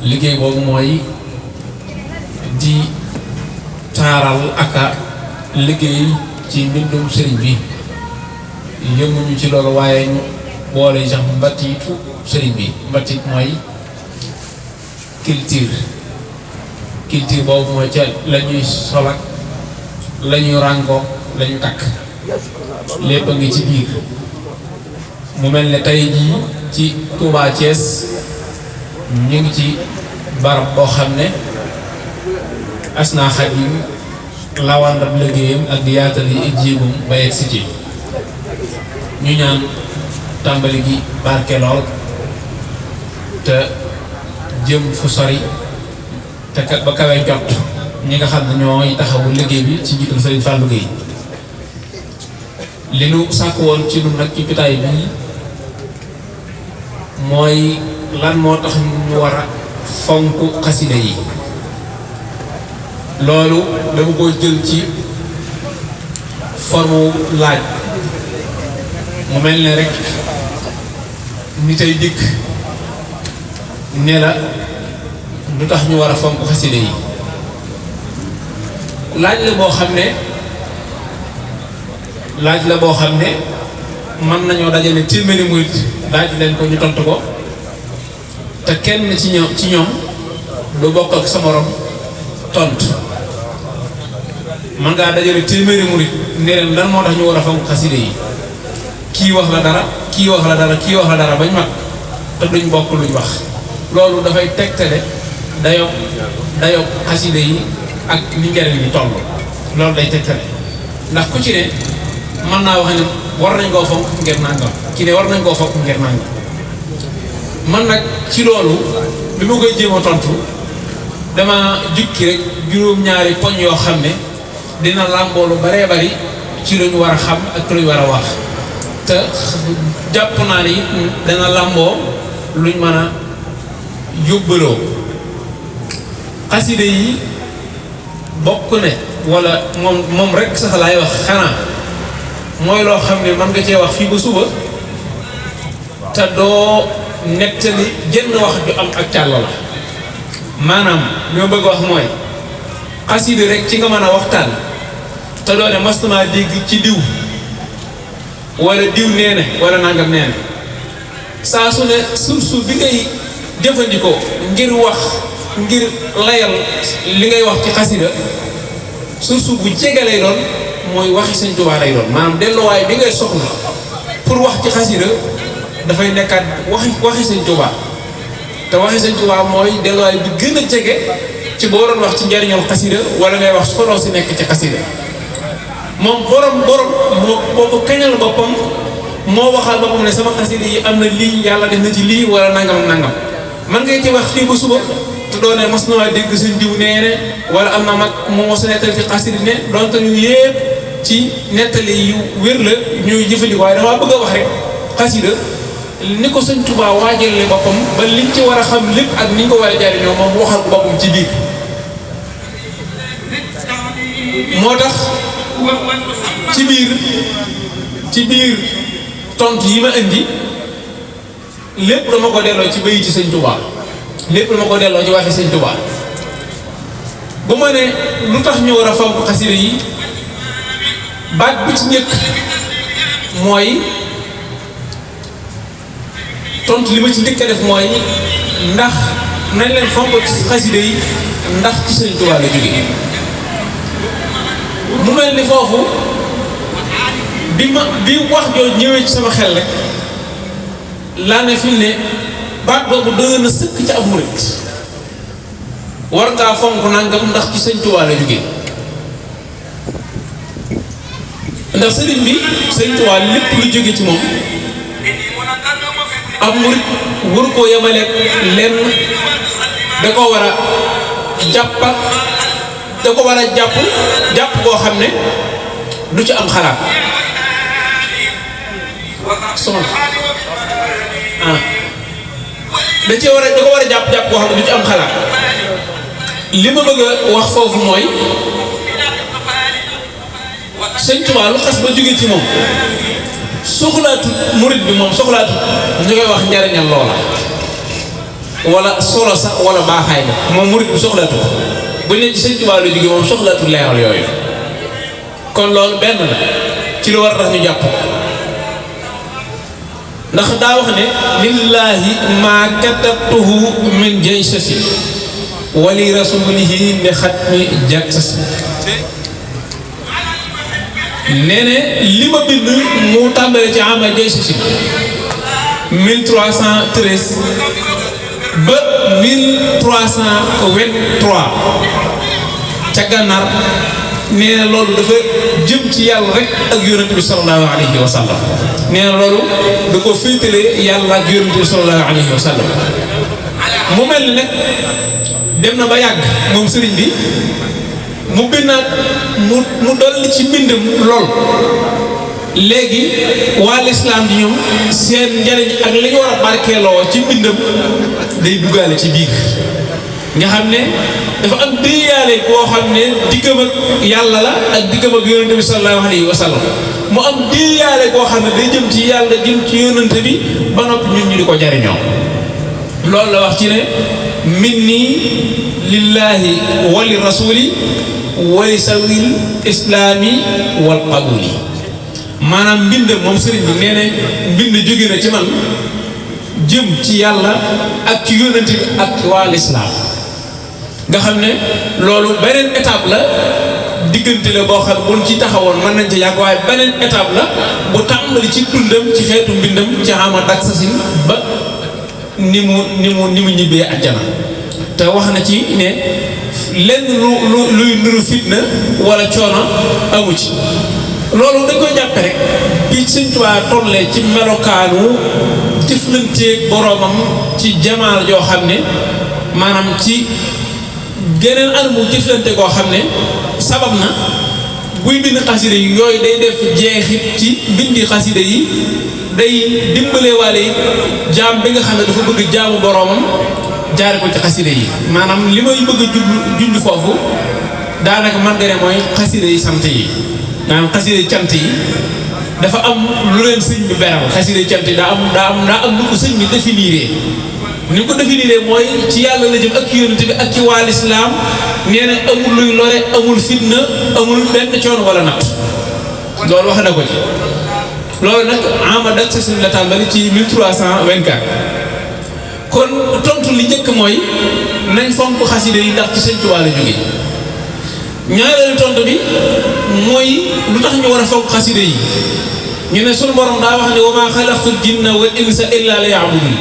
liggéey boobu mooy di taaral aka liggéey ci mbindum sëriñ bi yënguñu ci loolu waaye ñu boole sax mbatiitu sëriñ bi mbatit mooy culture boobu mooy ca la ñuy solak la ñuy ràngoo la ñu takk lépp a ngi ci biir mu mel ne tey jii ci Touba Thiès ñu ngi ci barab boo xam ne Asna Khadim lawandab liggéeyam ak di yaatal yi ak jéegum ba yegg si ci ñu ñaan tàmbali gi barke lool te jëm fu sori te kat ba kawee jot ñi nga xam ne ñooy taxawu liggéey bi ci njiitul Serigne Fallou Gueye li nu sàkk woon ci nun nag ci jotaay bii mooy lan moo tax ñu war a fonk xasida yi loolu dama ko jël ci forme laaj mu mel ne rek ni tey dikk ne la lu tax ñu war a fonk xasida yi laaj la boo xam ne mën nañoo dajale téeméeri murit laaj leen ko ñu tontu ko te kenn ci ñoom du bokk ak sa morom tontu mën ngaa dajale téeméeri murit ne leen lan moo tax ñu war a fonk xasida yi kii wax la dara kii wax la dara kii wax la dara bañ mat te duñ bokk luñ wax loolu dafay tegtale dayo xasida yi ak ni njariñ li toll loolu day tegtale ndax ku ci ne mën naa wax ne war nañ koo fonk ngir nangam ci ne war nañ koo fonk ngir nangam man nag ci loolu bi ma koy jéem a tontu dama jukki rek juróom-ñaari poñ yoo xam ne dina làmboo lu baree bari ci lu ñu war a xam ak lu ñu war a wax te jàpp naa ne it dana làmboo luñ mën a yóbbaloo xasida yi bokk ne wala moom rek sax laay wax xanaa mooy loo xam ne mën nga cee wax fii ba suba te doo nettali jenn wax ju am ak càll la maanaam ñoo bëgg wax mooy xasida rek ci nga mën a waxtaan te doo ne mas naa dégg ci diw wala diw nee na wala nangam nee na saa su ne source bi ngay jëfandikoo ngir layal li ngay wax ci xasida source bu jege lay doon mooy waxi Sëñ Tuubaa lay doon maanaam delluwaay bi ngay soxla pour wax ci xasida dafay nekkaat waxi Sëñ Tuubaa te waxi Sëñ Tuubaa mooy delluwaay bi gën a jege ci boo doon wax ci njariñal xasida wala ngay wax solo si nekk ci xasida moom borom moo ko kañal boppam moo waxal boppam ne sama xasida yi am na lii yàlla def na ci lii wala nangam nangam man ngay ci wax fii ba suba te doo ne mas na dégg suñ diw nee ne wala am na mag mu mos a nettali ci xasida ne donte ñu yépp ci nettali yu wér la ñuy jëfandikoo waaye damaa bëgg a wax rek xasida ni ko Sëñ Tuubaa waajale boppam ba liñ ci war a xam lépp ak ni ñu ko war a jariñoo moom waxal ko boppam ci biir moo tax ci biir tontu yi ma indi lépp dama ko delloo ci bayi ci Sëñ Tuubaa lépp dama ko delloo ci waxi Sëñ Tuubaa bu ma ne lu tax ñu war a fonk xasida yi baat bi ci njëkk mooy tontu li ma ci njëkk a def mooy ndax nañ leen fonk ci xasida yi ndax ci Sëñ Tuubaa la jóge mu mel ni foofu bi wax jooju ñëwee ci sama xel rek laa ne fi mu ne baat boobu dëgg na sëkk ci ab murit war ngaa fonk nangam ndax ci Sëñ Tuubaa la jóge ndax sëriñ bi Sëñ Tuubaa lépp lu jóge ci moom ab murit waru koo yemaleeg lenn da ko war a jàppat da ko war a jàpp boo xam ne du ci am xalaat da ko war a jàpp boo xam ne du ci am xalaat li ma bëgg a wax foofu mooy Sëñ Tuubaa lu xas ba jóge ci moom soxlaatu murit bi moom soxlaatu ñu koy wax njariñal loola wala solo sax wala baaxaay ba moom murit bu soxlaatu bu ne ci Sëñ Tuubaa la jóge moom soxlaatu leeral yooyu kon loolu benn la ci lu war a tax ñu jàpp ndax daa wax ne lillahi ma katabtuhu min jaysasi wali rasulihi li xatmi jaksasi nee ne li ma bind mu tàmbale ci ama jaysasi 1313 ba 1323 ca gànnaar nee na loolu dafa jëm ci yàlla rek ak yonent bi sallallahu alayhi wa sallam nee na loolu da ko féetale yàlla ak yonent bi sallallahu alayhi wa sallam mu mel ni nag dem na ba yàgg moom sëriñ bi mu bindaat mu dolli ci mbindam lool léegi waa lislaam di ñoom seen njariñ ak li ñu war a barkeeloo ci mbindam day duggaale ci biir nga xam ne dafa am déeyaale boo xam ne diggam ak yàlla la ak diggam ak yonente bi sallallahu alayhi wa sallam mu am déeyaale boo xam ne day jëm ci yàlla jëm ci yonente bi ba noppi ñun ñu di ko jariñoo loolu la wax ci ne minni lillahi wali rasuli wali sawil islaami wal qabuli maanaam mbind moom sëriñ bi nee na mbind jóge na ci man jëm ci yàlla ak ci yonente bi ak ci waa lislaam nga xam ne loolu beneen étape la diggante la boo xam buñ ci taxawoon mën nañ ci yàgg waaye beneen étape la bu tàmbali ci dundam ci xeetu mbindam ci xama dak sasin ba ni mu ñibbee àjjana te wax na ci ne lenn luy nuru fitna wala coono amu ci loolu dañ koy jàppe rek bi Sëñ Tuubaa tollee ci melokaanu jëflanteeg boroomam ci jamaal joo xam ne maanaam ci geneen anamu jëflante koo xam ne sabab na buy bind xasida yi yooyu day def jeexit ci bindi xasida yi day dimbale waale yi jaam bi nga xam ne dafa bëgg jaamu boroomam jaare ko ci xasida yi maanaam li may bëgg a junj foofu daanaka man nga ne mooy xasida yi sant yi maanaam xasida yi cant yi dafa am lu leen sëñ bi beral xasida yi cant yi daa am lu ko sëñ bi définiré ni ko définiré mooy ci yàlla la jëm ak yonent bi ak ci waa lislaam nee na amul luy lore amul fitna amul benn coono wala natt loolu wax na ko ci loolu nag ama dak sa suñ la tàmbali ci 1324 kon tontu li njëkk mooy nañ fonk xasida yi ndax ci Sëñ Tuubaa la jóge ñaareelu tontu bi mooy lu tax ñu war a fonk xasida yi ñu ne sunu borom daa wax ne wa maa xalaqtul jinna wal insa illa liya'budun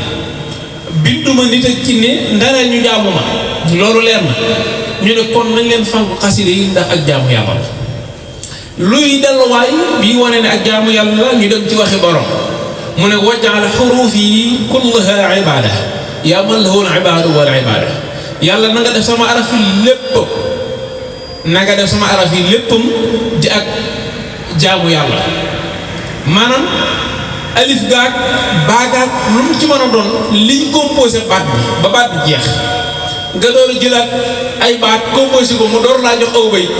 binduma nit ak jinne ndara ñu jaamu ma loolu leer na ñu ne kon nañ leen fonk xasida yi ndax ak jaamu yàlla la luy delluwaay bii wane ne ak jaamu yàlla la ñu dem ci waxi borom mu ne waj'al xuruufi kullaha ibaada yaa man lahu al-ibaadu wal ibaada yàlla na nga def sama araf yi lépp léppam di ak jaamu yàlla maanaam alif gaag baagaag lu mu ci mën a doon liñ composé baat bi ba baat bi jeex nga door a jëlaat ay baat composé ko mu door laa jox aw bayit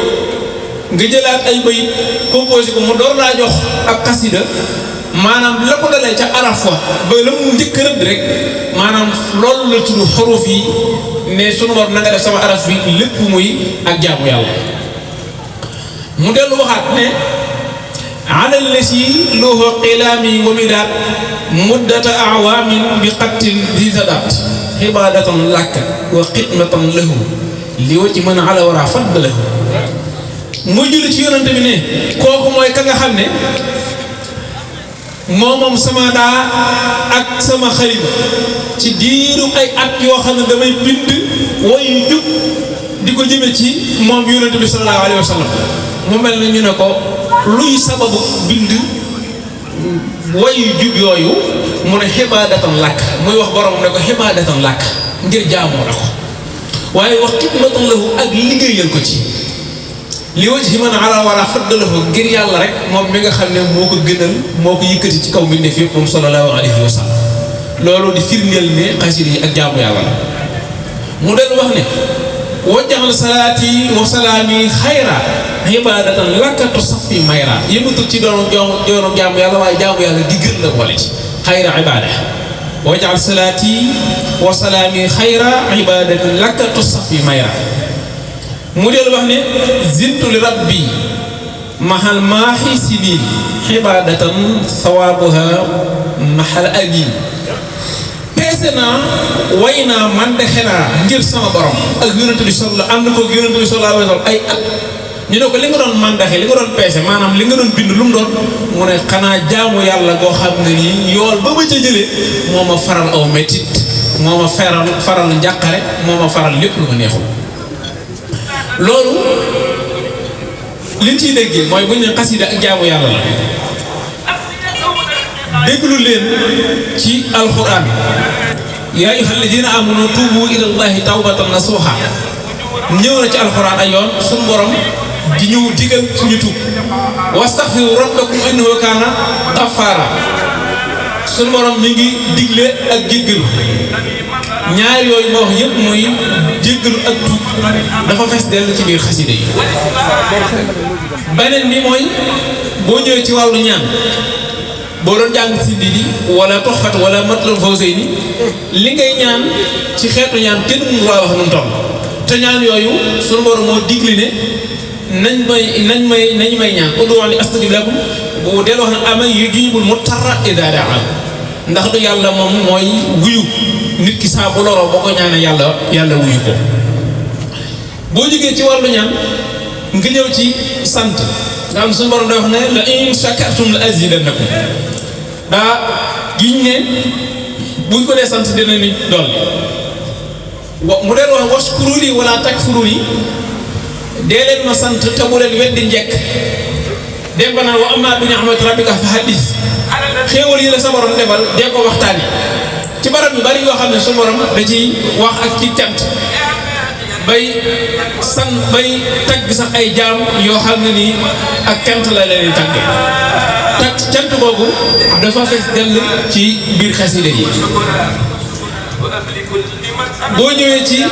nga jëlaat ay bayit composé ko mu door laa jox ak xasida maanaam la ko dalee ca araf wa ba la mu njëkk rëdd rek maanaam loolu la tudd xuruf yi ne sunu war na nga def sama araf bi lépp muy ak jaamu yàlla mu dellu waxaat ne alal lasi lahu qilaami wa midaat muddata awaamin bi xattin di sadaat xibaadatan làkk wa xidmatan lahu li wa ci mën a ala wara fadd lahu mu julli ci yonante bi ne kooku mooy ka nga xam ne moom sama daa ak sama xalima ci diiru ay at yoo xam ne damay bind wayu jub di ko jëme ci moom yonante bi sallallahu alayhi wa sallam mu mel na ñu ne ko luy sababu bind wayu jub yooyu mu ne xibaadatan làkk muy wax borom ne ko xibaadatan làkk ngir jaamoo la ko waaye wax xidmatan lahu ak liggéeyal ko ci li wajhi man ala wara faddalahu ngir yàlla rek moom mi nga xam ne moo ko gënal moo ko yëkkati ci kaw mbindeef yëpp moom sallallahu alayhi wa sallam loolu di firndeel ne xasida yi ak jaamu yàlla la mu del wax ne wajjal salaati wa salaami xayra ibadatan lakkatu safi mayra yëmatul ci doonu jaamu yàlla waaye jaamu yàlla di gën la boole ci xayra ibada wajal salaati wa salaami xayra ibadatin laka tusafi mayra mu del wax ne zintu li rabbi mahal maaxi sinin ibadatan sawabuha mahal amin peese naa way naa man dexe naa ngir sama borom ak yonente bi ànd ko yonente bi sallallahu alayhi wa sallam ay at ñu ne ko li nga doon mandaxe li nga doon peese maanaam li nga doon bind lu mu doon mu ne xanaa jaamu yàlla goo xam ne nii yool ba ma ca jëlee moo ma faral aw métit moo ma faral njàqare moo ma faral lépp lu ma neexul loolu liñ ciy déggee mooy buñ ne xasida ak jaamu yàlla la déglu leen ci alquran yaa ayyuha alladina amanu tuubu ila allahi tawbatan nasuha ñëw na ci alquran ay yoon suñu borom di ñu digal suñu tuub wastaghfiru rabbakum innahu kaana ghaffara suñu borom mi ngi digle ak jéggalu ñaar yooyu ma wax yëpp mooy jéggalu ak tuub dafa fees dell ci biir xasida yi beneen bi mooy boo ñëwee ci wàllu ñaan boo doon jàng sindi di wala toxfat wala matlul fawzayni li ngay ñaan ci xeetu ñaan kenn mënu laa wax nu mu toll te ñaan yooyu suñu borom moo digle ne nañ may ñaan ud'uuni astajib lakum bu del wax ne ama yujibul mutarra idaa daa ndax du yàlla moom mooy wuyu nit ki saa bu loroo boo ko ñaanee yàlla wuyu ko boo jógee ci wàllu ñaan nga ñëw ci sant nga am suñu borom day wax ne la in shakartum la azidannakum daa giñ ne buñ ko dee sant dina ni dolli mu deel wax washkuruni wala takfuruni dee leen ma sant te bu leen weddi njekk dem ba naan wa amma bi ni'mati rabbika fa haddis xéewal yi la sa borom defal dee ko waxtaani ci barab yu bari yoo xam ne su borom da ciy wax ak ci cant bay tagg sax ay jaam yoo xam ne nii ak cant la leen tagge cant boobu dafa fees dell ci biir xasida yi boo ñëwee ci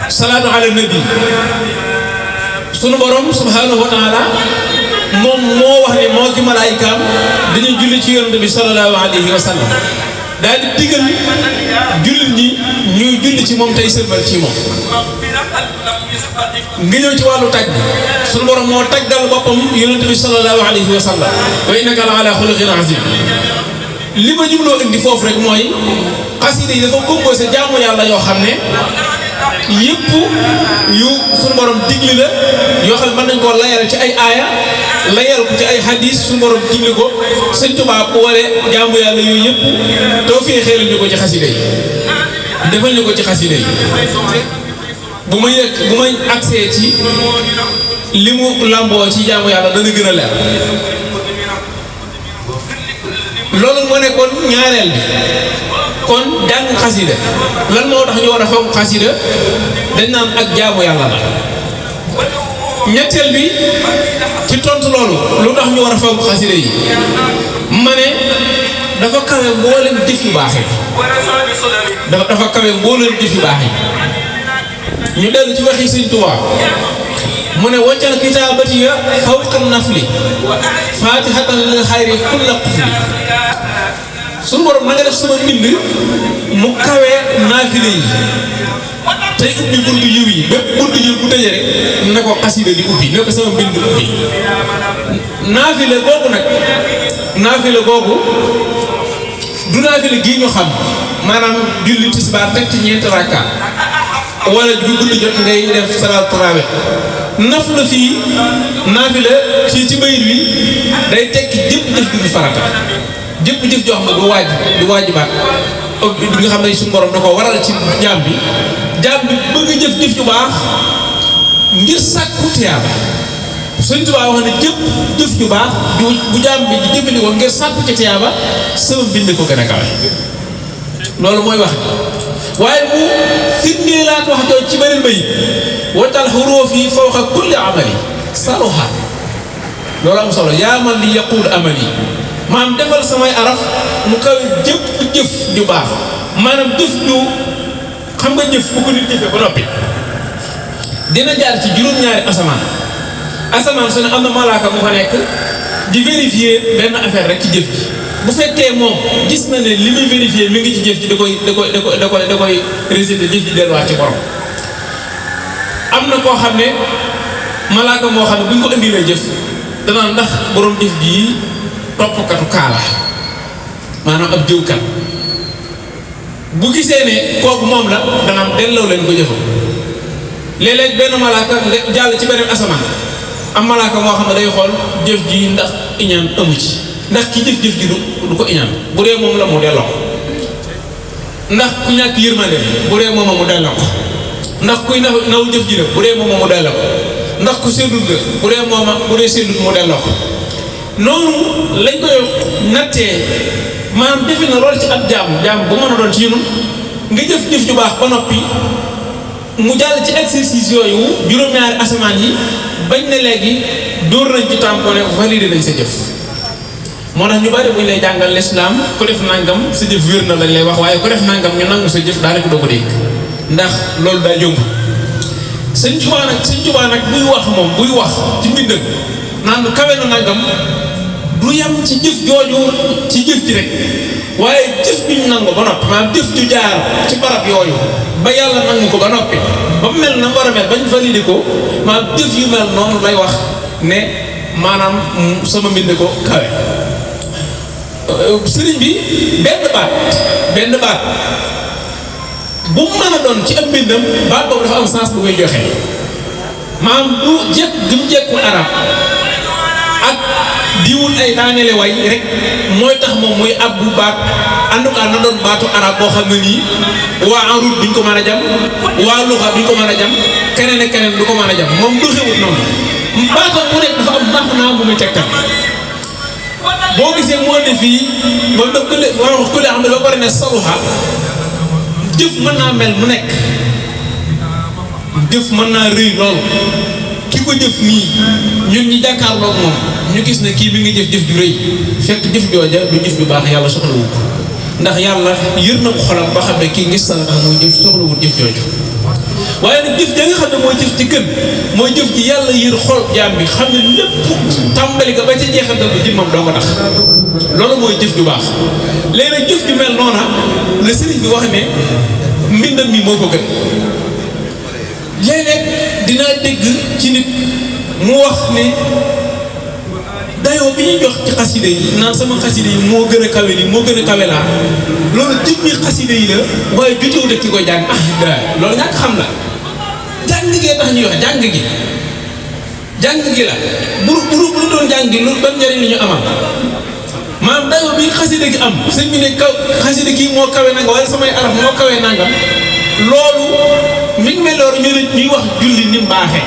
salaatu ala nabi sunu borom subhanahu wa taala moom moo wax ne moo ki malaayikaam dañuy julli ci yonent bi sallallahu alayhi wa sallam daal di digal jullit ñi ñuy julli ci moom tey sëlmal ci moom nga ñëw ci wàllu tagg sunu borom moo taggal boppam yonent bi sallallahu alayhi wa sallam wa innaka la ala xuluqin azim li ma jubloo indi foofu rek mooy xasida yi dafa composé jaamu yàlla yoo xam ne yëpp yu sunu borom digli la yoo xam ne mën nañ koo layal ci ay aaya layal ko ci ay hadis sunu borom digli ko Sëñ Tuubaa boole jaamu yàlla yooyu yëpp too fii xeelu ñu ko ci xasida yi defal ñu ko ci xasida yi bu may accès ci li mu làmboo ci jaamu yàlla dana gën a leer loolu moo nekkoon ñaareel bi kon jàng xasida lan moo tax ñu war a fonk xasida dañ naan ak jaamu yàlla la ñetteel bi ci tontu loolu lu tax ñu war a fonk xasida yi ma ne dafa kawe mboolem jëf yu baax yi dafa kawe mboolem jëf yu baax yi ñu dellu ci waxi Sëñ Tuubaa mu ne waccal kitaabati ya fawqa nafli fatihatan lil xayri kulla qufli suñu borom na nga def sama mbind mu kawee naafile yi tey ubbi buntu yiw yi bépp buntu yiw bu tëjee rek na ko xasida di ubbi na ko sama mbind ubbi naafile googu du naafile gii ñu xam maanaam julli tisbaar teg ci ñeenti rakka wala ju guddi jot ngay def salaat tarawih naf la fii naafile fii ci bayit wi day tekki jëpp jëf du ñu farata jëpp jëf joo xam ne du waajibaat nga xam ne suñu borom da ko waral ci jaam bi bëgg jëf-jëf ju baax ngir sàkku tiyaaba Sëñ Tuubaa wax ne jëf ju baax bu jaam bi di jëfandikoo ngir sàkku ci tiyaaba sama bind ko gën a kawe loolu mooy wax waaye mu firndeelaat wax jooju ci beneen bayit wajal xuruufi fawqa kulli amali saluha loolu am solo yaa man li yaquud amali maanaam defal samay araf mu kawe jëpp jëf ju baax maanaam jëf ju xam nga jëf bu ko nit jëfee ba noppi dina jaar ci juróom-ñaari asamaan su ne am na malaaka bu fa nekk di vérifier benn affaire rek ci jëf ji bu fekkee moom gis na ne li muy vérifier mi ngi ci jëf ji da koy résulté jëf ji delluwaat ci borom. am na koo xam ne malaaka moo xam ne bu ñu ko indilee jëf danaa ndax borom jëf jii toppkatu kaala maanaam ab jëwkat bu gisee ne kooku moom la danaa delloo leen ko jëfam. léeg-léeg benn malaaka jàll ci beneen asamaan am malaaka moo xam ne day xool jëf ji ndax iñaan amu ci ndax ki jëf-jëf ji du ko iñaan bu dee moom la mu delloo ko ndax ku ñàkk yërmande bu dee moom mu delloo ko ndax kuy naw jëf ji la bu dee moom mu delloo ko ndax ku seddut la bu dee mooma bu dee seddut mu delloo ko noonu lañ koy nattee maanaam defe na lool ci ab jaam bu mën a doon ci ñun nga jëf-jëf ju baax ba noppi mu jàll ci exercice yooyu juróom-ñaari asamaan yi bañ ne léegi dóor nañ ci tamponné validé nañ sa jëf. moo tax ñu bari bu ñu lay jàngal l'islam ku def nangam sa jëf wér na lañ lay wax waaye ku def nangam ñu nangu sa jëf daanaka doo ko dégg ndax loolu daa yomb. Sëñ Tuubaa nag buy wax moom buy wax ci mbindam naan kawe na nangam du yam ci jëf jooju ci jëf ji rek waaye jëf bi ñu nangu ba noppi maanaam jëf ju jaar ci barab yooyu ba yàlla nangu ko ba noppi ba mu mel na mu war a mel bañ validé ko maanaam jëf yu mel noonu lay wax ne maanaam sama mbind ko kawe. sëriñ bi benn baat bu mu mën a doon ci ab mbindam baat boobu dafa am sens bu muy joxe maanaam du jekk du mu jekkul arab ak diwul ay daanele way rek mooy tax moom muy ab bu baat en tout cas na doon baatu arab boo xam ne nii waa arut duñ ko mën a jam waa luxa duñ ko mën a jam keneen ak keneen du ko mën a jam moom du xewut noonu baatam mu nekk dafa am max naa bu muy tegtal. boo gisee mu andi fii moom daf kële war a wax kële xam ne ba pare ne saluha jëf mën naa mel mu nekk jëf mën naa rëy loolu ki ko jëf nii ñun ñi jàkkaarloog moom ñu gis ne kii bi ngi jëf ju rëy fekk jëf jooja du jëf ju baax yàlla soxlawu ko ndax yàlla yër na ko xolam ba xam ne kii ngis tal tax muy jëf soxlawul jëf jooju waaye nag jëf ja nga xam ne mooy jëf ci gën mooy jëf ji yàlla yër xol jaam bi xam ne lépp tàmbali ko ba ca jeexantal bi jëmmam doo ko tax loolu mooy jëf ju baax léegi nag jëf ju mel noona la sëriñ bi wax ne mbindam mi moo ko gën léeg-léeg dinaa dégg ci nit mu wax ne dayoo bi ñuy jox ci xaside yi naan sama xaside yi moo gën a kawe lii moo gën a kawe laa loolu jëmmi xaside yi la waaye jotewut ak ki koy jàng loolu ñàkk xam la jàng gee tax ñuy wax jàng gi la bu doon jàng gi lu ban njëriñ li ñu amal maanaam dayoo bi xaside gi am sëñ bi ne kaw xaside kii moo kawe nanga wala samay araf moo kawe nangam loolu mi ngi mel loolu ñuy wax julli ni mu baaxee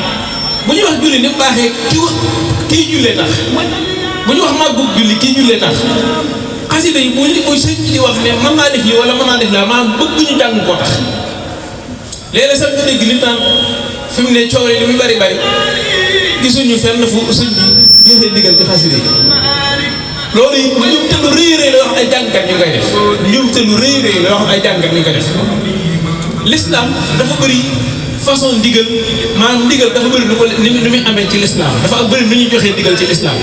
bu ñuy wax julli ni mu baaxee kii jullee tax bu ñu wax màggu julli kii jullee tax xasida yi bu sëñ bi di wax ne mën naa def lii wala mën naa def laa maanaam bëgg ñu jàng koo tax léeg-léeg sax nga dégg nit naan fi mu ne coow li muy bari gisuñu fenn fu sëñ bi joxe ndigal ci xasida yi loolu yi ñum te lu rëy rëy la wax ay jàngkat ñu koy def ñum te lu rëy rëy la wax ay jàngkat ñu koy def l'islam dafa bëri façon ndigal maanaam ndigal dafa bëri lu ko ni muy amee ci l'islam dafa ak bëri nu ñuy joxee ndigal ci l'islam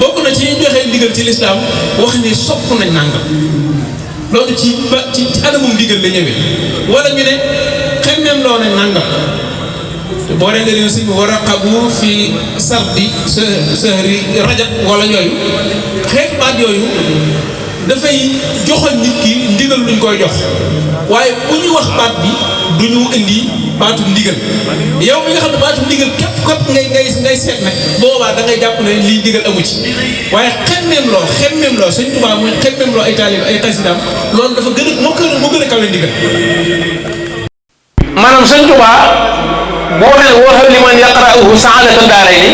bokk na ci ñuy joxee ndigal ci l'islam wax ni sopp nañ nangam loolu ci anamum ndigal la ñëwee wala ñu ne xemmeem loo nañ nangam boo dee nga leen sëñ bi war a xabu fi sardi sahri rajab wala yooyu xeet baat yooyu dafay joxoon nit ki ndigal luñ koy jox waaye bu ñu wax baat bi du ñu indi baatu ndigal yow mi nga xam ne baatu ndigal képp ngay seet nag boobaa da ngay jàpp ne lii ndigal amu ci waaye xemmeem loo Sëñ Tuubaa muy xemmeem loo ay taalib ay xasidaam loolu dafa gën a moo gën a kawe ndigal. maanaam Sëñ Tuubaa boo waxee ne waxal li man yaqra'uhu sa'adata daarayni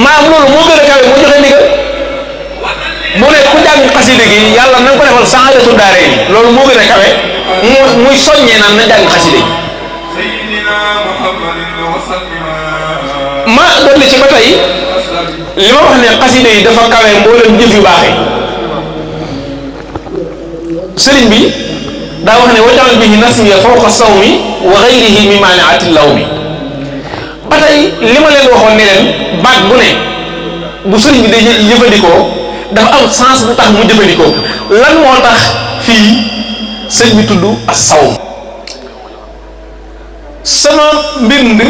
maanaam loolu moo gën a kawe moo joxe ndigal mu ne ku jàng xasida gi yàlla na nga ko defal sa'adatu daarayni loolu moo gën a kawe muy soññee naan na jàng xasida gi ma dolli ci ba tey li ma wax ne xasida yi dafa kawe mboolem jëf yu baax yi sëriñ bi daa wax ne wajal bihi nasmiya fawqa sawmi wa ghayrihi mi maaniati lawmi ba tey li ma leen waxoon ne leen baat bu ne bu sëriñ bi day jëfandikoo dafa am sens bu tax mu jëfandikoo lan moo tax fii sëñ bi tudd as-sawm. sama mbind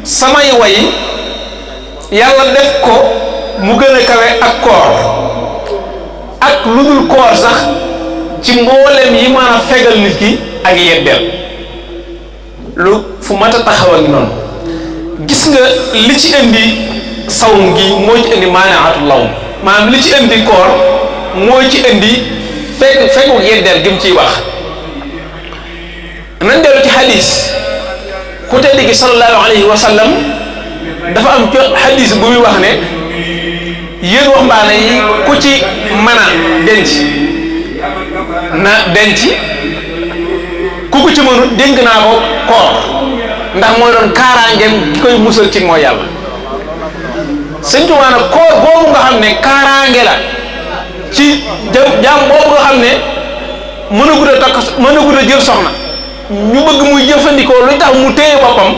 samay way yàlla def ko mu gën a kawe ak koor ak lu dul koor sax ci mboolem yi mën a fegal nit ki ak yeddeel lu fu mat a taxawal noonu. gis nga li ci indi sawm gi moo ci indi maanaatu lawm, maanaam li ci indi koor moo ci indi fekku yeddeel gi mu ciy wax. nañ dellu ci xadis ku tedd gi sallallahu alayhi wa sallam dafa am ci xadis bu muy wax ne yéen waxambaane yi ku ci mën a denc na denc ku ko ci mënut dénk naa ko koor ndax mooy doon kaaraangeem ki koy musal ci mooy yàlla. sëñ Tuubaa nag koor boobu nga xam ne kaaraange la ci jaam boobu nga xam ne mën a gudd a jël soxna ñu bëgg muy jëfandikoo lu tax mu téye boppam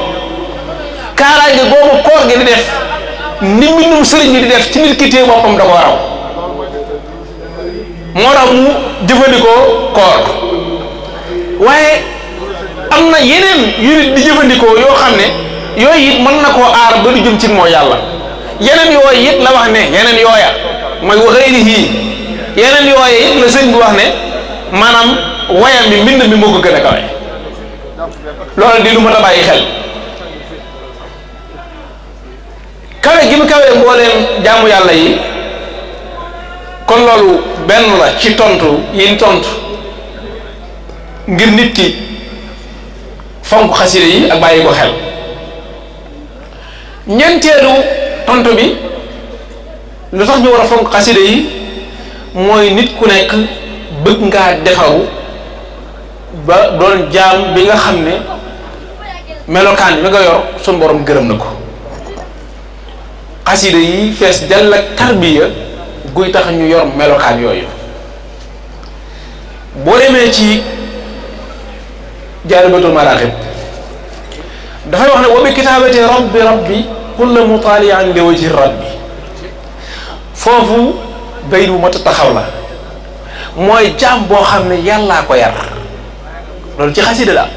kaaraange boobu koor gi di def ni mbindum sëriñ bi di def ci nit ki téye boppam da ko raw moo tax mu jëfandikoo koor. waaye am na yeneen yu nit di jëfandikoo yoo xam ne yooyu it mën na koo aar ba du jëm ci mooy yàlla. yeneen yooyu it la wax ne yeneen yooya mooy wa ghayrihi yeneen yooya it la sëñ bi wax ne maanaam wayam bi mbind mi moo ko gën a kawe. loolu di lu mën a bàyyi xel kawe gi mu kawee mbooleem jaamu yàlla yi. kon loolu benn la ci tontu yiñ tontu ngir nit ki fonk xasida yi ak bàyyi ko xel. ñeenteelu tontu bi lu tax ñu war a fonk xasida yi mooy nit ku nekk bëgg ngaa defaru ba doon jaam bi nga xam ne melokaan bi nga yor suñu borom gërëm na ko. xasida yi fees jàll ak tarbiya guy tax ñu yor melokaan yooyu. boo demee ci Jaalibatul Maraaxib dafay wax ne wa bi kitaabati rabbi kulla mutaalian li wajhi rabbi. foofu bayt bu mat a taxaw la mooy jaam boo xam ne yàllaa ko yar loolu ci xasida la.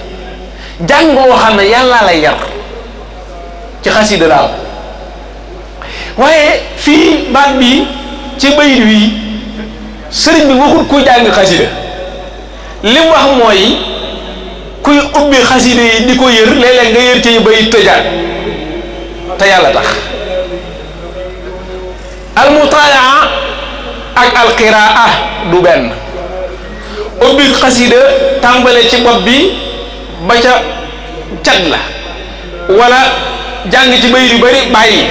jàng boo xam ne yàllaa lay yar ci xasida la. waaye fii baat bi ci bayit wi sëriñ bi waxul kuy jàng xasida li mu wax mooy kuy ubbi xasida yi di ko yër léeg-léeg nga yër ci bayit tëjaat te yàlla tax. al mutalaa ak al qiraa du benn. ubbi xasida tàmbale ci bopp bi ba ca cat la wala jàng ci bayit yu bari bàyyi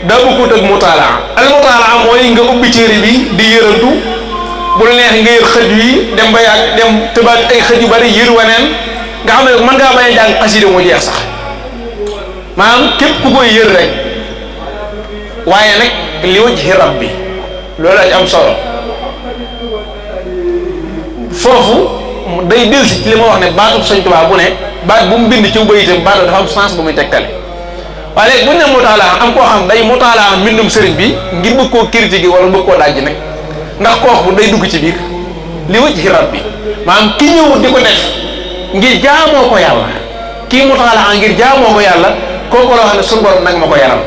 daa bokkut ak mutalaa. al mutalaa mooy nga ubbi téere bi di yërantu bu la neex nga yër xëj wi dem ba yàgg dem tëbaat ay xëj yu bari yër waneen nga xam ne mën ngaa bañ a jàng xasida mu jeex sax maanaam képp ku koy yër rek. waaye nag li wajhi rabbi loolu la am solo foofu day dellusi ci li ma wax ne baatub Sëñ Tuubaa bu ne baat bu mu bind ci bayitam baat dafa am sens bu muy tegtale. waaye léegi bu ñu ne mutaalaa am koo xam day mutaalaa mbindum sëriñ bi ngir bëgg koo critiquer wala bëgg koo dajji nag ndax kooku day dugg ci biir li wajhi rabbi maanaam ki ñëw di ko def ngir jaamoo ko yàlla kii mutaalaa ngir jaamoo ko yàlla kooku la wax ne suñu borom nag ma ko yaram.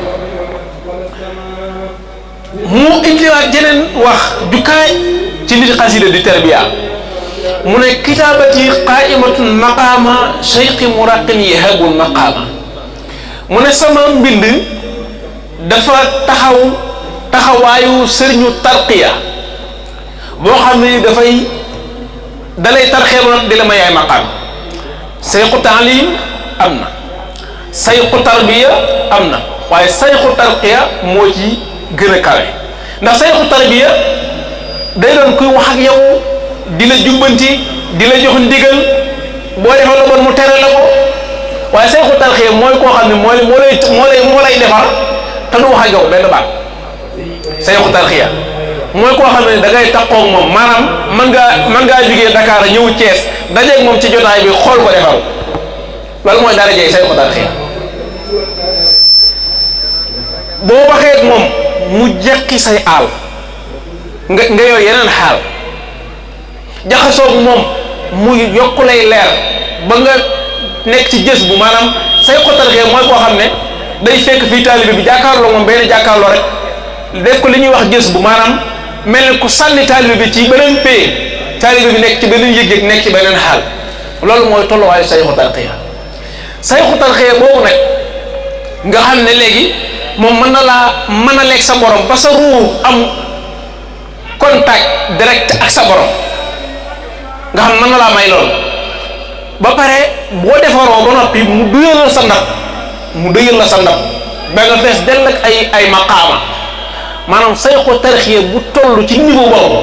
mu indiwaat jeneen wax jukkaay ci nit xasida di tarbiya mu ne kitaabati qaimatun maqaama cheikhi muraqin yahabul maqaama mu ne sama mbind dafa taxawaayu sëriñu tarqiya boo xam ne dafay dalay tarxee ba di la ma yaay maqaam. sayxu taalim am na sayxu tarbiya am na waaye sayxu tarqiya moo ci gën a kawe ndax sayxu tarbiya day doon kuy wax ak yow di la jubbanti di la jox ndigal boo defal la bon mu tere la ko waaye sayxu tarqiya mooy koo xam ne moo lay defar te du wax ak yow benn baat. sayxu tarqiya mooy koo xam ne da ngay taxaw moom maanaam mën ngaa jugee Dakar ñëw Thiès dajeeg moom ci jotaay bi xool ko defaru loolu mooy dara jey sayxu tarqiya. boo waxee ak moom mu jekki say aal nga yor yeneen xaal jaxasoo moom mu yokku lay leer ba nga nekk ci gës bu maanaam say xotarxee mooy koo xam ne day fekk fii taalibe bi jàkkaarloo moom benn jàkkaarloo rek def ko li ñuy wax gës bu maanaam mel ne ku sànni taalibe bi ci beneen pay taalibe bi nekk ci beneen yëg-yëg nekk ci beneen xaal loolu mooy tolluwaayu say xotarxee boobu nag nga xam ne léegi moom mën na laa mën a lekk sa borom ba sa ruu am contact direct ak sa borom nga xam mën na laa may loolu ba pare boo defaroo ba noppi mu duyal la sa ndab ba nga fees dell ak ay maqaama maanaam sayxu tarxiya bu toll ci niveau boobu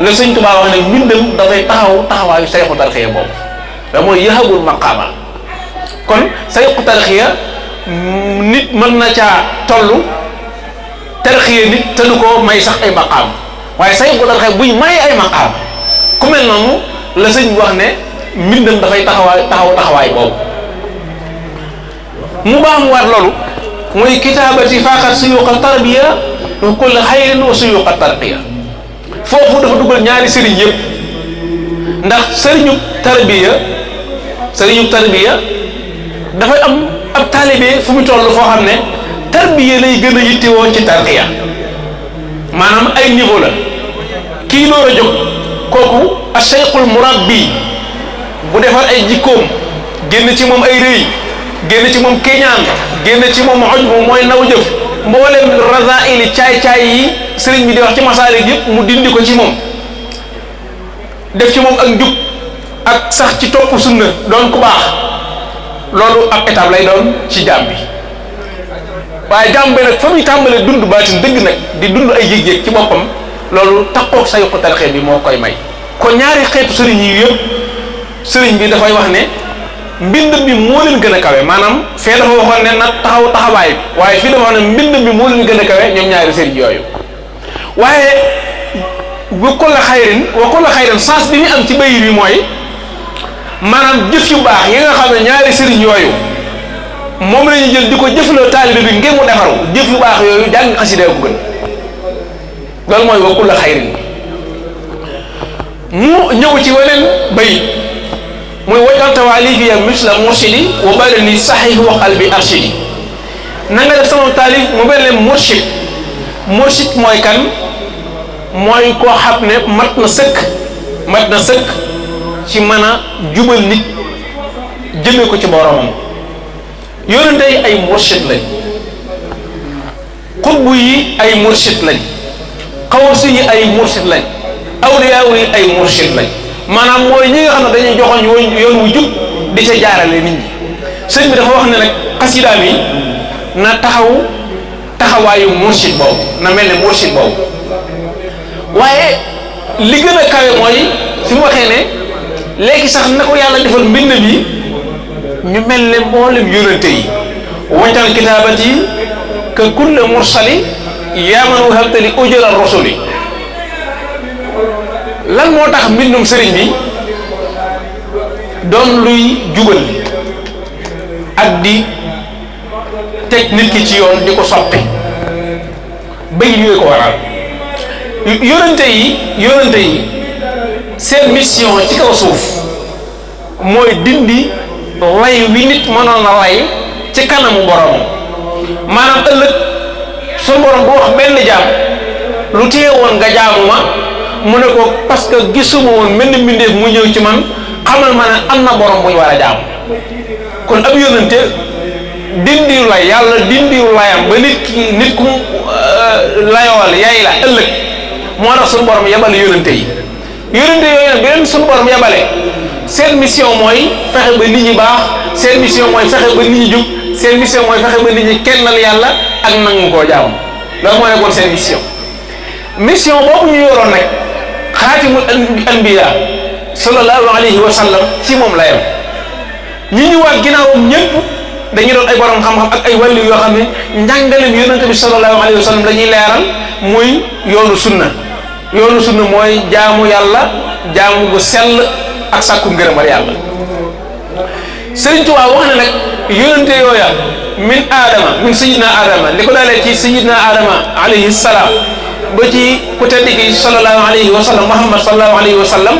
la Sëñ Tuubaa wax ne mbindam dafay taxawaayu sayxu tarxiya boobu da mooy yahabul maqaama kon sayxu tarxiya nit mën na caa toll tarxiya nit te du ko may sax ay maqaama waaye sayxu tarxiya buy may ay maqaama ku mel noonu la sëñ wax ne mbindam dafay taxawaay boobu mu baamuwaat loolu mooy kitaabati faqat suyuqa tarbiya wa kull xayrin wa suyuqa tarbiya foofu dafa dugal ñaari sëriñ yëpp ndax sëriñu tarbiya dafay am ab taalibe fu mu toll foo xam ne tarbiya lay gën a yittewoo ci tarbiya maanaam ay niveau la kii door a jóg kooku ashaykhul murabbi bu defar ay jikkoom génn ci moom ay rëy génn ci moom keñaan génn ci moom ujbu mooy naw jëf mboolem razaili caay-caay yi sëriñ bi di wax ci masaalik yëpp mu dindi ko ci moom def ci moom ak njub ak sax ci topp sunna doon ku baax loolu ab étape lay doon ci jaam bi waaye jaam bi nag fa muy tàmbalee dund baatin dëgg nag di dund ay yëg-yëg ci boppam loolu takkook sayxu tarxiya bi moo koy may kon ñaari xeetu sëriñ yi yëpp sëriñ bi dafay wax ne mbind bi moo leen gën a kawe maanaam fee dafa waxoon ne na taxawaay bi waaye fii dafa wax ne mbind bi moo leen gën a kawe ñoom ñaari sëriñ yooyu waaye wa kulla xayrin sens bi ñu am ci bayir yi mooy maanaam jëf yu baax yi nga xam ne ñaari sëriñ yooyu moom la ñu jël di ko jëfloo taalibe bi ngir mu defaru jëf yu baax yooyu jàng xasida ko gën loolu mooy wa kulla xayrin mu ñëw ci weneen bayit muy wajal tawaalifiya misla murshidi wa balani sahih wa qalbi arshidi na nga def sama taalif mu mel ne murshid mooy kan mooy koo xam ne mat na sëkk ci mën a jubal nit jëme ko ci boromam yonente yi ay murshid lañ xutbu yi ay murshid lañ xawsu yi ay murshid lañ awliya yi ay murshid lañ maanaam mooy ñi nga xam ne dañuy joxoon yoon wu jub di ca jaarale nit ñi sëñ bi dafa wax ne nag xasida bi na taxawaayu murshid boobu na mel ne murshid boobu waaye li gën a kawe mooy fi mu waxee ne léegi sax na ko yàlla defal mbind bi ñu mel ne mboolem yonente yi wajal kitaabati ka kulle mursali yaaman wahabtali ujra rasuli lan moo tax mbindum sëriñ bi doon luy jubal ak di teg nit ki ci yoon di ko soppi bëy ñuy ko waral yonente yi seen mission ci kaw suuf mooy dindi lay wi nit mënoon a lay ci kanamu borom maanaam ëllëg suñu borom bu wax benn jaam lu teewoon nga jaamu ma mu ne ko parce que gisuma woon mel ni mbindeef mu ñëw ci man xamal ma ne am na borom bu ñu war a jaamu kon ab yónnante dindiw lay yàlla dindiw layam ba nit ku layool yaay la ëllëg moo tax suñu borom yebal yónnante yi yooyu nag bi leen suñu borom yebale seen mission mooy fexe ba nit ñi baax seen mission mooy fexe ba nit ñi jub seen mission mooy fexe ba nit ñi kennal yàlla ak nangu koo jaamu loolu moo nekkoon seen mission boobu ñu yoroon nag xaatimul anbiya sallallahu alayhi wa sallam ci moom la yem ñi ñëwaat ginnaawam ñëpp dañuy doon ay borom xam-xam ak ay wàllu yoo xam ne njàngalem yonente bi sallallahu alayhi wa sallam dañuy leeral muy yoonu sunna mooy jaamu yàlla jaamu gu sell ak sàkku ngërëmal yàlla Sëriñ Tuubaa wax na nag yonente yooya min sayidna adama li ko dalee ci sayidna adama alayhi salaam ba ci ku tedd ki sallallahu alayhi wa sallam Muhammad sallallahu alayhi wa sallam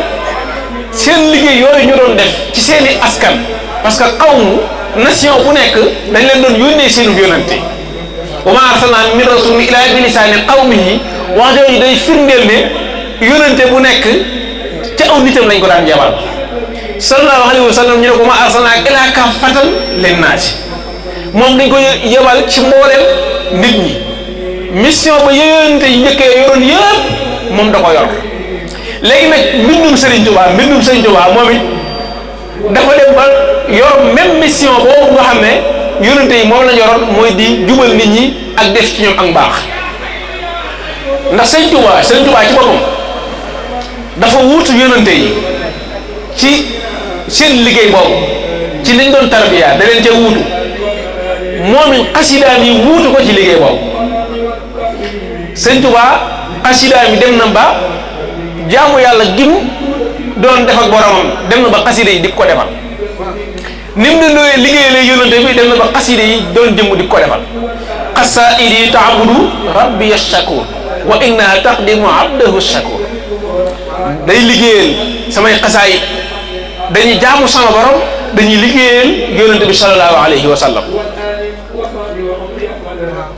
seen liggéey yooyu ñu doon def ci seeni askan parce que xawmu nation bu nekk dañ leen doon yónnee seenu yónnante wa maa arsalnaa min rasuulin illaa bi lisaani qawmihi wax jooju day firndeel ne yónnante bu nekk ci aw nitam lañ ko daan jabal sallallahu alayhi wa sallam ñu ne ko ma arsalnaaka illaa kaaffatan linnaasi moom dañ ko yebal ci mboolem nit ñi mission ba yónnante yi njëkkee yoroon yëpp moom da ko yor léegi nag mbindum Serigne Touba moom it dafa dem ba yor même mission boobu nga xam ne yónnante yi moom la yoroon mooy di jubal nit ñi ak def ci ñoom ak mbaax ndax Serigne Touba ci boppam dafa wuutu yónnante yi ci seen liggéey boobu ci liñ doon tarbiya da leen ca wuutu moom it xasidaam yi wuutu ko ci liggéey boobu Serigne Touba xasidaam yi dem na ba jaamu yàlla gim doon def ak boromam dem na ba xasida yi di ko defal ni mu doon liggéey lay yónnante bi dem na ba xasida yi doon jëmm di ko defal xasaidi taabudu rabbi shakur wa innaha taqdimu abdahu shakur day liggéeyal samay xasaayit dañuy jaamu sama borom dañuy liggéeyal yónnante bi sallallahu alayhi wa sallam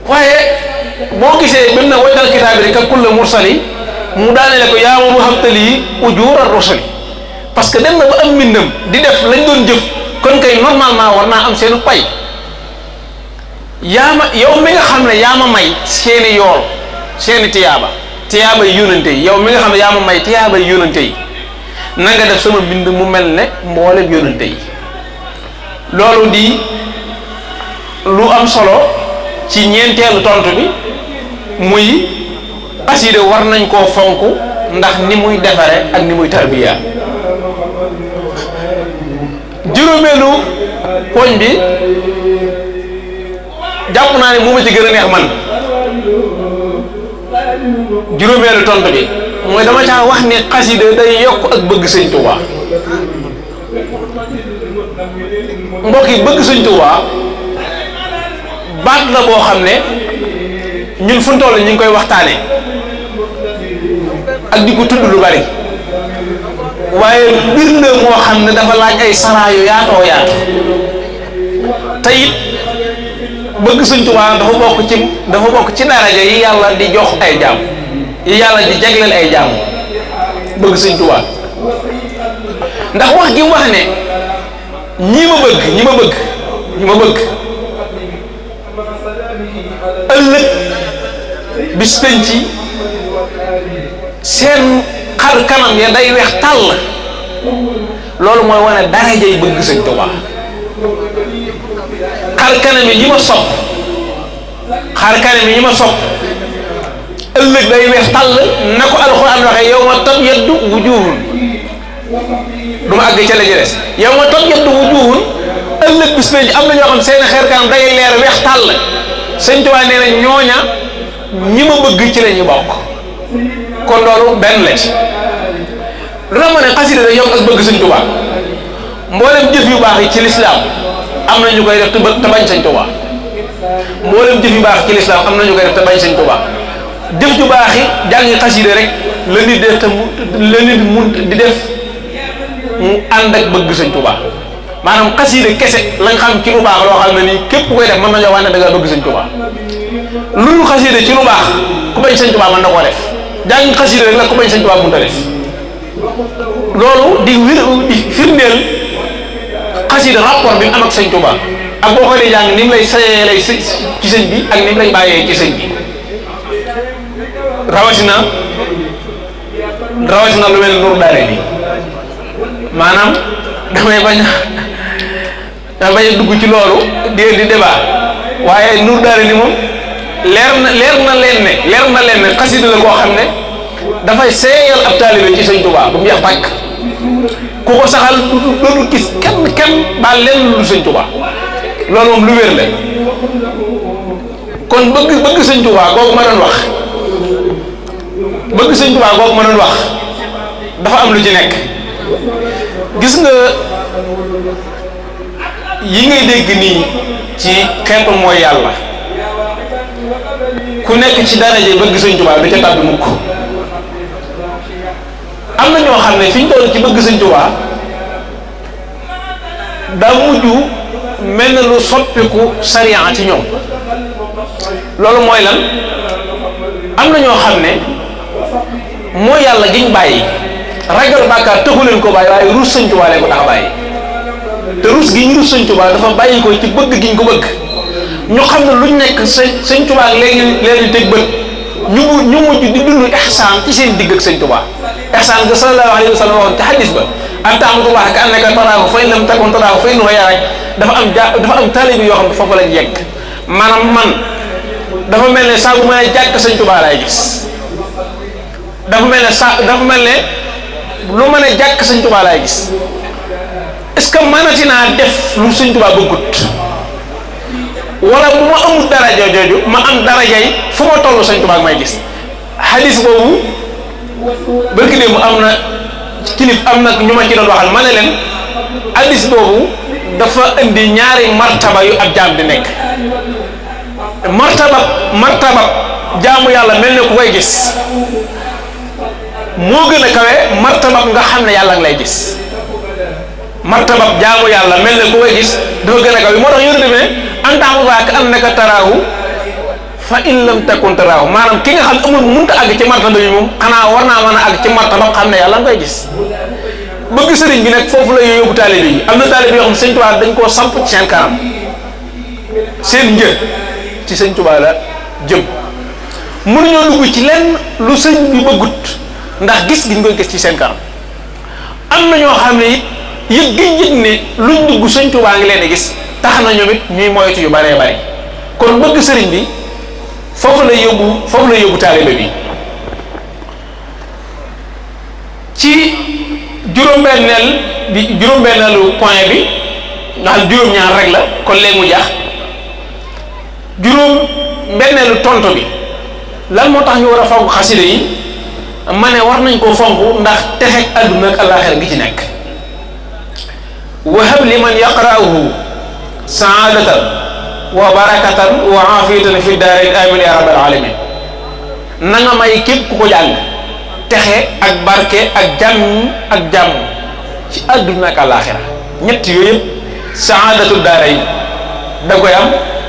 waaye boo gisee bim na wajal kitaabi rek kulla mursali mu daanele ko yaa ma habtali ujura rusuli parce que dem na ba am mbindam di def lañ doon jëf kon kay normalement war naa am seenu pay yow mi nga xam ne yaa ma may seeni yool seeni tiyaaba yi yónnante yi yow mi nga xam ne yaa ma may tiyaaba yi yónnante yi na nga def sama mbind mu mel ne mboolem yónnante yi loolu di lu am solo ci ñeenteelu tontu bi muy xasida war nañ koo fonk ndax ni muy defare ak ni muy tarbiya juróomeelu poñ bi jàpp naa ne mu ma ci gën a neex man juróomeelu tontu bi mooy dama caa wax ne xasida day yokk ak bëgg sëñ Tuubaa mbokk yi bëgg sëñ Tuubaa baat la boo xam ne ñun fu ñu toll ñu ngi koy waxtaane ak di ko tudd lu bari waaye mbir la moo xam ne dafa laaj ay saraa yu yaatoo yaatu te it bëgg sëñ Tuubaa dafa bokk ci daraja yi yàlla di jox ay jaam yi yàlla di jagleel ay jaam bëgg sëñ Tuubaa ndax wax gi mu wax ne ñi ma bëgg ëllëg bis penc seen xar kanam ya day weex tàll loolu mooy wane darajay bëgg sëñ Tuubaa xar kanam yi ñi ma sopp ëllëg day weex tàll na ko alxuraan waxee yawma tabyaddu wujuhun du ma àgg ca la jëles yawma tabyaddu wujuhun ëllëg bis penc am na ñoo xam seen xar kanam day leer weex tàll sëñ Tuubaa nee na ñooña ñi ma bëgg ci la ñu bokk kon loolu benn la ci lu tax ma ne xasida da yokk ak bëgg sëñ Tuubaa mboolem jëf yu baax yi ci lislaam am na ñu koy def te bañ sëñ Tuubaa mboolem jëf yu baax ci lislaam am na ñu koy def te bañ sëñ Tuubaa jëf ju baax yi jàngi xasida rek la nit def te la nit mun di def mu ànd ak bëgg sëñ Tuubaa maanaam xasida kese lañ xam ci lu baax loo xam ne nii képp koy def mën nañoo wax ne da ngaa bëgg sëñ Tuubaa lu dul xasida ci lu baax ku bañ sëñ Tuubaa mën na koo def jàng xasida rek la ku bañ sëñ Tuubaa mënut a def loolu di firndeel xasida rapport bi mu am ak sëñ Tuubaa ak boo ko dee jàng ni mu lay sayee lay ci sëñ bi ak ni mu lay bàyyee ci sëñ bi rawatina lu mel Nuuru Daarayni maanaam damay bañ a dugg ci loolu di débat waaye Nuuru Daarayni moom leer na leen ne xasida la koo xam ne dafay seeyal ab taalibe ci sëñ Tuubaa bu mu jeex tàkk ku ko saxal dootul gis kenn baal leen lu sëñ Tuubaa loolu moom lu wér la kon bëgg sëñ Tuubaa googu ma doon wax dafa am lu ci nekk gis nga yi ngay dégg nii ci xeetu mooy yàlla ku nekk ci daraje bëgg Sëñ Tuubaa da ca tàbbi mukk am na ñoo xam ne fi ñu toll ci bëgg Sëñ Tuubaa daa mujj mel na lu soppiku sariya ci ñoom. loolu mooy lan am na ñoo xam ne moo yàlla giñ bàyyi ragal bàkkaar taxu leen ko bàyyi waaye ruus Sëñ Tuubaa leen ko tax a bàyyi te ruus gi ñu ruus Sëñ Tuubaa dafa bàyyi ko ci bëgg giñ ko bëgg ñu xam ne luñ nekk Sëñ Tuubaa léegi leen teg bët ñu mujj di dund ihsaan ci seen digg ak Sëñ Tuubaa ihsaan ga sallallahu alayhi wa sallam waxoon ci hadis ba an ta'budallaha ka annaka taraahu fa in lam takun taraahu fa innahu yaraak dafa am taalibe yoo xam ne foofu lañ yegg maanaam man dafa mel ne saa bu ma nee jàkk Sëñ Tuubaa laay gis dafa mel ne lu ma ne jàkk Sëñ Tuubaa laay gis est-ce que mënati naa def lu Sëñ Tuubaa bëggut wala bu ma amul daraja jooju ma am daraja yi fu ma toll Sëñ Tuubaa may gis hadis boobu barki démb am na kilif am na ñu ma ci doon waxal ma ne leen hadis boobu dafa indi ñaari martaba yu ab jaam di nekk martaba jaamu yàlla mel ne ku koy gis moo gën a kawe martaba nga xam ne yàlla nga lay gis martaba jaamu yàlla mel ne ku koy gis dafa gën a kawe moo tax yonent bi ne an ta'budallaha ka annaka taraahu fa in lam takun taraahu maanaam ki nga xam ne amul mënta àgg ci martaba yi moom xanaa war naa mën a àgg ci martaba xam ne yàlla nga koy gis bëgg sëriñ bi nag foofu la yóbbu taalibe yi am na taalibe yoo xam ne Sëñ Tuubaa dañ koo samp ci seen kanam seen njër ci Sëñ Tuubaa la jëm mënuñoo dugg ci lenn lu sëñ bi bëggut ndax gis gi ñu koy gis ci seen kanam am na ñoo xam ne it yëg ne luñ dugg Sëñ Tuubaa ngi leen di gis tax na ñoom it ñuy moytu yu baree bari kon bëgg sëriñ bi foofu la yóbbu taalibe bi ci juróom-benneelu point bi nga xam juróom-ñaar rek la kon léegi mu jax juróom-benneelu tontu bi lan moo tax ñu war a fonk xasida yi ma ne war nañ koo fonk ndax texeg àdduna ak àllaaxira gi ci nekk wahab liman yaqra'uhu saadatan wa barakatan wa aafiyatan fi daarin amin ya rabbal alamin na nga may képp ku ko jàng texe ak barke ak jàmm ci àdduna ak àllaaxira ñett yooyu yëpp saadatu daarayn da koy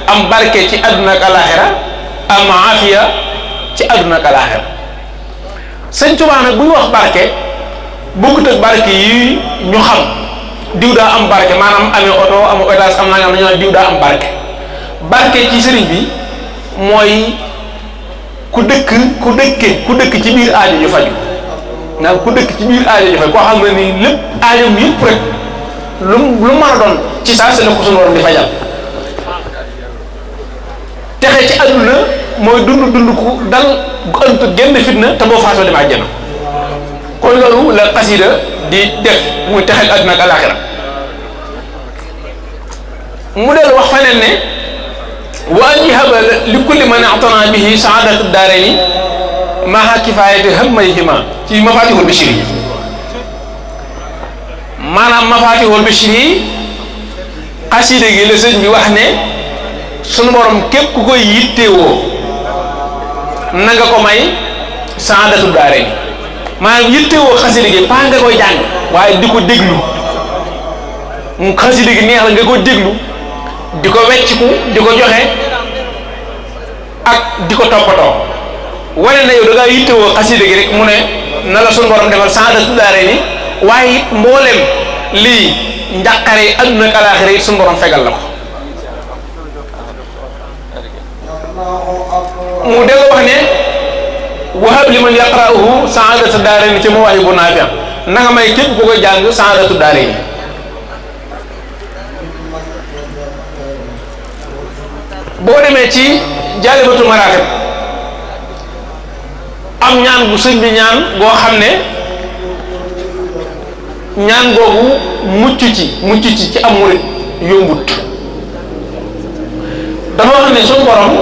am barke ci àdduna ak àllaaxira am aafiya ci àdduna ak àllaaxira Sëñ Tuubaa nag buy wax barke bokkut ak barke yi ñu xam diw daa am barke maanaam amee oto am étage am naa ñoo diw daa am barke ci sëriñ bi mooy ku dëkk ci biir aajo ju faju ndax ku dëkk ci biir aajo ju faju koo xam ne ni lépp aajom yëpp rek lu mën a doon ci saa si la ko suñu waroon di fajal texe ci àdduna mooy dund ku dal gu ënt génn fitna te boo faatoo dem àjjana kon loolu la xasida di def muy texe àdduna ak alaaxira mu dellu wax feneen ne wa an yahaba li kulli man a'tana bihi saadatu daarayni maa kifaayati hammayhima ci mafatihul bishri maanaam mafatihul bishri xasida gi la sëñ bi wax ne sunu borom képp ku koy yittewoo na nga ko may saadatu daarayni maanaam yittewoo xasida gi paa nga koy jàng waaye di ko déglu mu xasida gi neex la nga ko déglu di ko wecciku di ko joxe ak di ko toppatoo wane na yow da ngaa yittewoo xasida gi rek mu ne na la sunu borom defal saadatu daarayni waaye it mboolem lii njàqare yi àdduna ak alaaxira it sunu borom fegal la ko mu dellu wax ne wahab liman yaqra'uhu saadatu daarayni ci mawaahibu naafi' na nga may képp ku koy jàng saadatu daarayni boo demee ci jaalibatu maraaxib am ñaan bu sëñ bi ñaan boo xam ne ñaan googu mucc ci am murit yombut dafa wax ne suñu borom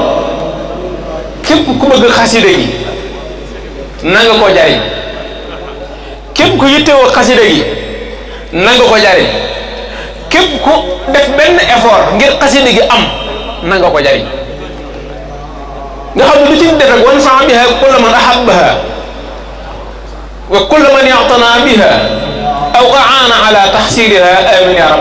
képp ku bëgg xasida gi na nga ko jariñ képp ku yittewoo xasida gi na nga ko jariñ képp ku def benn effort ngir xasida gi am na nga ko jariñ nga xam ne lu ci def rek wan faa biha kulla man ahabbaha wa kulla man ya'tana biha aw aana ala tahsiliha amin ya rabbal